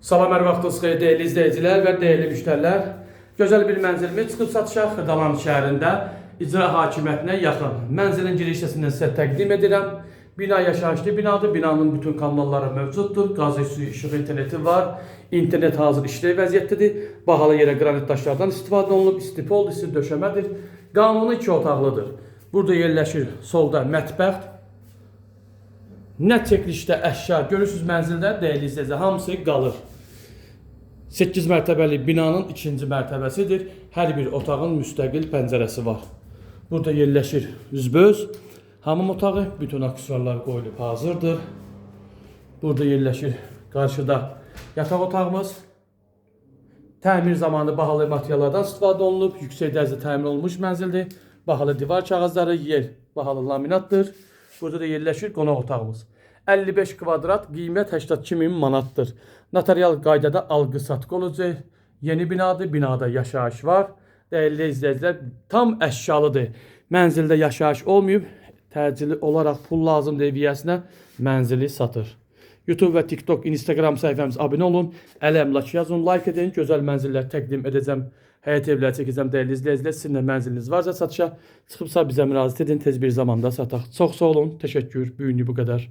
Salam, hər vaxtınız xeyir, dəyərli izləyicilər və dəyərli müştərilər. Gözəl bir mənzilimiz çıxıb satışa Xırdalan şəhərində icra hakimiyyətinə yaxın. Mənzilin giriş hissəsindən sizə təqdim edirəm. Bina yaşayışlı binadır. Binanın bütün kanalları mövcuddur. Qazı, suyu, işığı, interneti var. İnternet hazır işlək vəziyyətdədir. Bahalı yerə qranit daşlardan istifadə olunub. İstipol, isti döşəmədir. Qanuni iki otaqlıdır. Burada yerləşir solda mətbəx. Nə çəkilişdə əşya görürsüz mənzildə, dəyərli izləyicilər, hamısı qalır. 8 mərtəbəli binanın ikinci mərtəbəsidir. Hər bir otağın müstəqil pəncərəsi var. Burada yerləşir üzbəüz hamam otağı, bütün aksesuarlar qoyulub hazırdır. Burada yerləşir qarşıda yataq otağımız. Təmir zamanı bahalı materiallardan istifadə olunub, yüksək dərəcədə təmir olunmuş mənzildir. Bahalı divar kağızları, yer bahalı laminatdır. Burada da yerləşir qonaq otağımız. 55 kvadrat, qiymət 82 min manatdır. Notarial qaydada alqı-satqı olacaq. Yeni binadır, binada yaşayış var. Dəyərli izləyicilər, tam əşyalıdır. Mənzildə yaşayış olmayıb, təcili olaraq pul lazımdır ev yiyəsinə mənzili satır. YouTube və TikTok, Instagram səhifəmizə abunə olun. Əli əmlak yazın, like edin. Gözəl mənzillər təqdim edəcəm. Həyət evləri çəkəcəm, dəyərli izləyicilər. Sizin də mənziliniz varsa satışa çıxıbsa bizə müraciət edin. Tez bir zamanda sataq. Çox sağ olun. Təşəkkür. Bu günlük bu qədər.